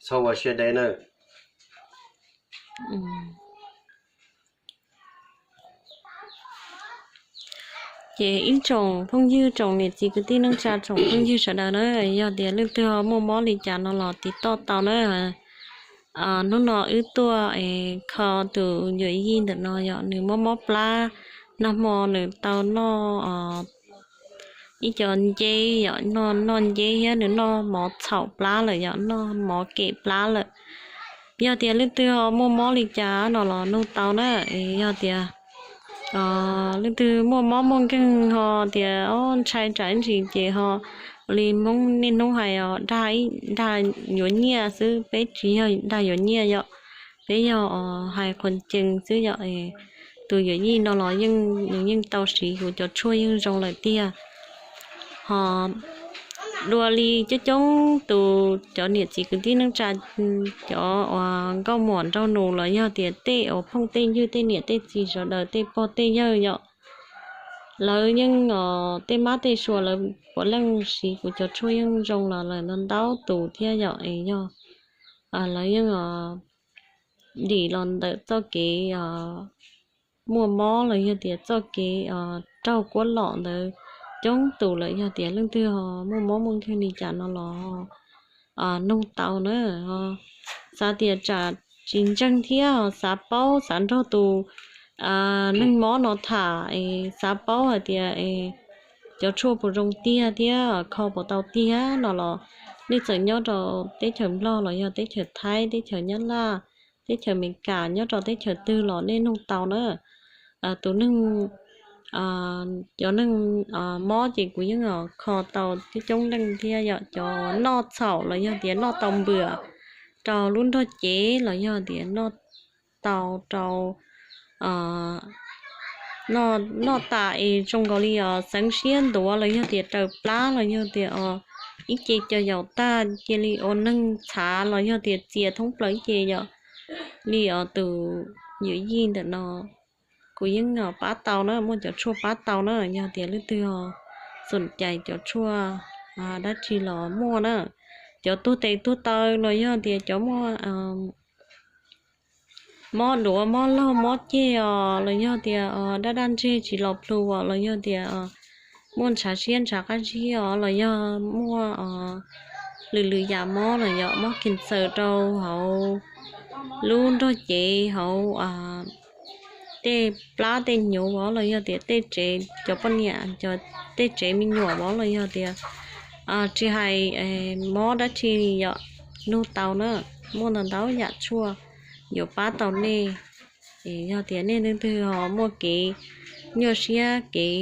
txhob ua siab deb na. Ces ib tsoom phooj ywg, tsoom niam txiv kwv tij neej tsa, tsoom phooj ywg sawv daws na, yog tias leej twg ho muaj mob li cas no los tiv toj tau na. Hnub no wb tuaj kho tus yuam yij ntawm no yom, nws mob mob plab, nag hmo nws tau noj ib co nceb yom, noj noj nceb thiab nws noj mov txhaum plab lawm yom, noj mov kem plab lawm. Yog tias leej twg ho muaj mob li cas no los nug tau na. Yog tias leej twg muaj mob muaj nkeeg ho tias o ntshai tsam ib ntsis ces ho li Hmoob niaj hnub hais os, dag yuav nyiaj xwb, peb tsis yog dag yuav nyiaj yom, peb yog hais qhuas cees xwb yom. Tus yuam yij no los yeej, nws yeej tau siv kuv cov tshuaj yeej zoo lawm tiag. Ho dua li coob coob tus cov niam txiv kwv tij neej tsa, cov uas nkauj muam nraug nus los yog tias tej uas phooj tej ywg tej niam tej txiv sawv daws tej pog tej yawg yom, lawv yeej tej mab tej sua lawv puav leej siv kuv cov tshuaj yeej zoo los lawm ntau ntau tus thiab yom. Es yog lawv yeej dim los ntawm txoj kev muaj mob los yog tias txoj kev raug kuab lom ntawd coob tus lawm. Yog tias leej twg ho muaj mob muaj nkeeg li cas no los nug tau na. Xav tias tsam tsis ntseeg thiab xav paub, xav nrog tus neeg mob no tham es xav paub hais tias cov tshuaj puas zoo tiag thiab kho puas tau tiag no los nej txawm nyob rau teb chaws Nplog los yog teb chaws Thaib, teb chaws Nyab Laj, teb chaws Amelikas, nyob rau teb chaws twg los nej nug tau na. Tus neeg, cov neeg mob ces kuv yeej kho tau coob coob leej thiab yom, cov noj txhaum los yog tias noj tau npwam rau lub nrog cev los yog tias noj tau rau noj tas es zoo nkaus li os xeev siab ntuav los yog tias raws plab los yog tias os ib ce cov yaus tag cia li ua neeg txhav los yog tias txias thoob plaws ib ce yom. Li os tus yuam yij ntawm no kuv yeej pab tau na, muaj cov tshuaj pab tau na. Yog tias leej twg xom cais cov tshuaj dab tsi los muaj na, cov tuag tes tuag taw los yog tias cov muaj mob duav mob laug mob ceg os los yog tias daj daj ntseg tsis los plhu os los yog tias muaj ntshav siab ntshav qab zib os los yog muaj lwm lwm yam mob los yog mob khees txaws rau hauv lub nrog cev hauv tej plab tej hnyuv vov los yog tias tej tsev cov poj niam cov tej tsev me nyuam vov los yog tias tsis hais mob dab tsi yom, nug tau na, muaj ntau ntau yam tshuaj yuav pab tau nej. Es yog tias nej leej twg ho muaj kev nyuaj siab kev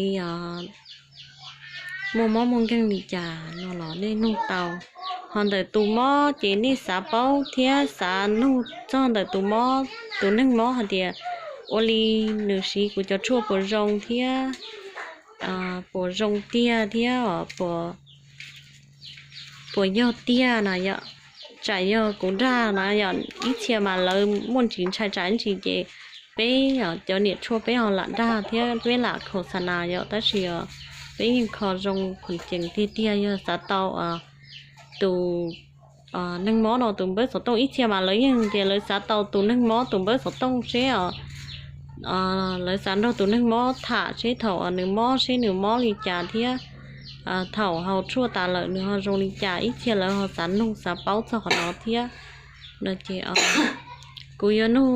muaj mob muaj nkeeg li cas no los nej nug tau. Ho ntawm tus mob ces nej xav paub thiab xav nug txog ntawm tus mob, tus neeg mob hais tias ua li nws siv kuv cov tshuaj puas zoo thiab puas zoo tiag thiab puas yog tiag na yom. Tsam yog kuv dag na yom, ib txhia mas lawv muaj ntsis ntshai tsam ib ntsis ces peb cov niam tshuaj peb ho lam dag thiab peb lam khos xa nas yom, tab sis peb yeej kho zoo khoom cees tiag tiag. Yog xav tau tus neeg mob no tus npawb xov tooj, ib txhia mas lawv yeej tias lawv xav tau tus neeg mob tus npawb xov tooj seb os lawv xav nrog tus neeg mob tham seb thaum nws mob seb nws mob li cas thiab thaum haus tshuaj tas lawm nws ho zoo li cas. Ib txhia lawv ho xav nug xav paub txog qhov no thiab no ces kuv yuav nug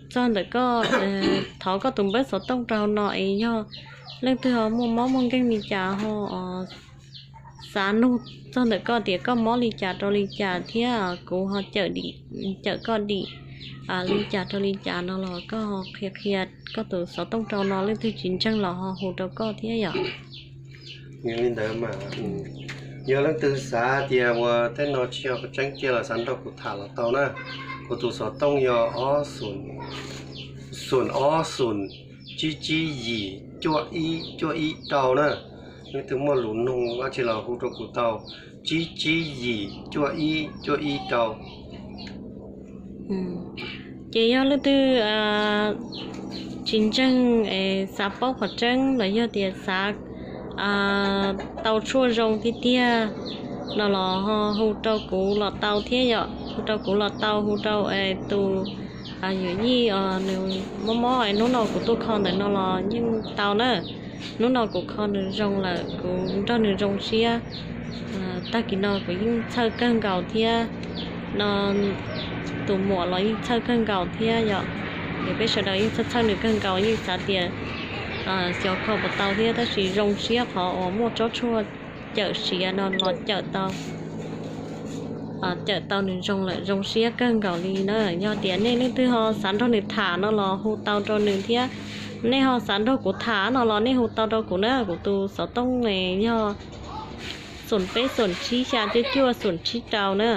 txog ntawm koj, thov koj tus npawb xov tooj rau no es yog leej twg ho muaj mob muaj nkeeg li cas ho xav nug txog ntawm koj tias koj mob li cas rau li cas thiab kuv ho cawm koj dim li cas rau li cas no los koj ho qhia qhia koj tus xov tooj rau no, leej twg tsis ntseeg los ho hu rau koj thiab yom. Yog li ntawd mas yog leej twg xav tias ua tej no tsis yog qhov tseeb tiag los xav nrog kuv tham los tau na. Kuv tus xov tooj yog ob xoom ob xoom tsib tsib yim cuaj ib cuaj ib rau na. Leej twg muaj lus nug dab tsi los hu rau kuv tau, tsib tsib yim cuaj ib cuaj ib rau. Ces yog leej twg tsis ntseeg xav paub qhov tseeb los yog tias xav tau tshuaj zoo tiag tiag no los ho hu rau kuv los tau thiab yom, hu rau kuv los tau, hu rau tus yuam yij nws mob mob hnub no kuv tuaj kho ntawm no los yeej tau na. Hnub no kuv kho nws zoo lawm, kuv nrog nws zoo siab. Tag kis no kuv yeej txhawj kawg nkaus thiab, no tus muam los yeej txhawj kawg nkaus thiab yom. Ces peb sawv daws yeej txhawj txhawj nws kawg nkaus, yeej xav tias xyov kho puas tau thiab, tab sis zoo siab qhov uas muaj tsob tshuaj cawm siav no los cawm tau cawm tau nws zoo lawm, zoo siab kawg nkaus li na. Yog tias nej leej twg ho xav nrog nws tham no los hu tau rau nws thiab. Nej ho xav nrog kuv tham no los nej hu tau rau kuv na, kuv tus xov tooj yog xoom peb xoom tsib xya cuaj cuaj xoom tsib rau na.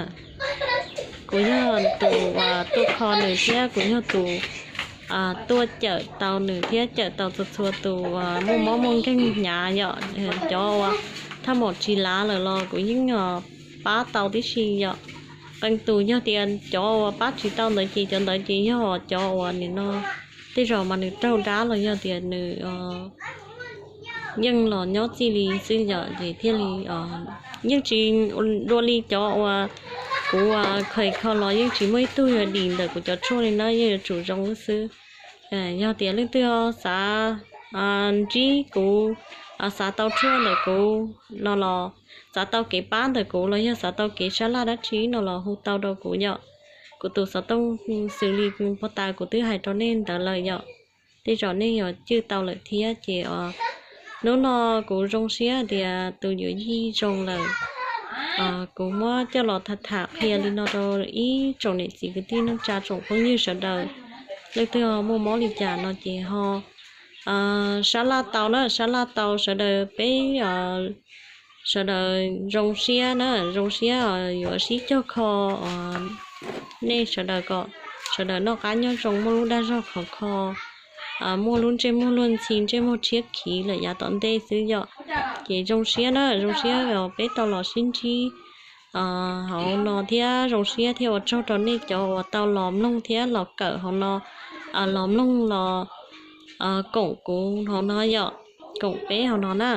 Kuv yog tus uas tuaj kho nws thiab kuv yog tus tuaj cawm tau nws thiab cawm tau txhua txhua tus muaj mob muaj nkeeg hnyav yom. Cov uas thaj maum tsis lav lawm los kuv yeej pab tau tib si yom. Qee tus yog tias cov uas pab tsis tau ntawd ces cov ntawd ces yog cov uas nim no tej zaum mas nws raug dab los yog tias nws yeej los nyob txij li xwb yom, ces thiaj li yeej tsis dua li cov uas kuv kha kho los yeej tsis muaj ib tug yog dim ntawm kuv cov tshuaj li na, yeej yuav tsum zoo xwb. Yog tias leej twg xav ntsib kuv, xav tau tshuaj ntawm kuv no los xav tau kev pab ntawm kuv los yog xav tau kev sab laj dab tsi no los hu tau rau kuv yom. Kuv tus xov tooj xws li pog tas kuv twb hais rau nej ntawd lawm yom. Tej zaum nej yuav cwj tau lawm thiab ces hnub no kuv zoo siab tias tus yuav yij zoo lawm. Kuv muab coj los tham tham qhia li no rau ib tsoom niam txiv kwv tij neej tsa tsoom phooj ywg sawv daws. Leej twg ho muaj mob li cas no ces ho sab laj tau na, sab laj tau sawv daws peb sawv daws zoo siab na, zoo siab yuav sib cog kho nej sawv daws kom sawv daws noj qab nyob zoo, muaj lub dag zog khov kho, muaj lub ntsej muag luag ntxhi, ntsej muag tshiab khiv lawm yav tom ntej xwb yom. Ces zoo siab na, zoo siab peb tau los sib ntsib hauv no thiab zoo siab thiab ua tsaug rau nej cov uas tau los mloog thiab los kawm hauv no, los mloog los koom kuv hauv no yom, koom peb hauv no na.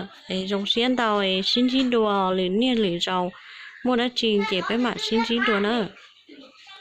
Zoo siab ntau, sib ntsib dua lwm niaj lwm zaus, muaj dab tsi ces peb mam sib ntsib dua na.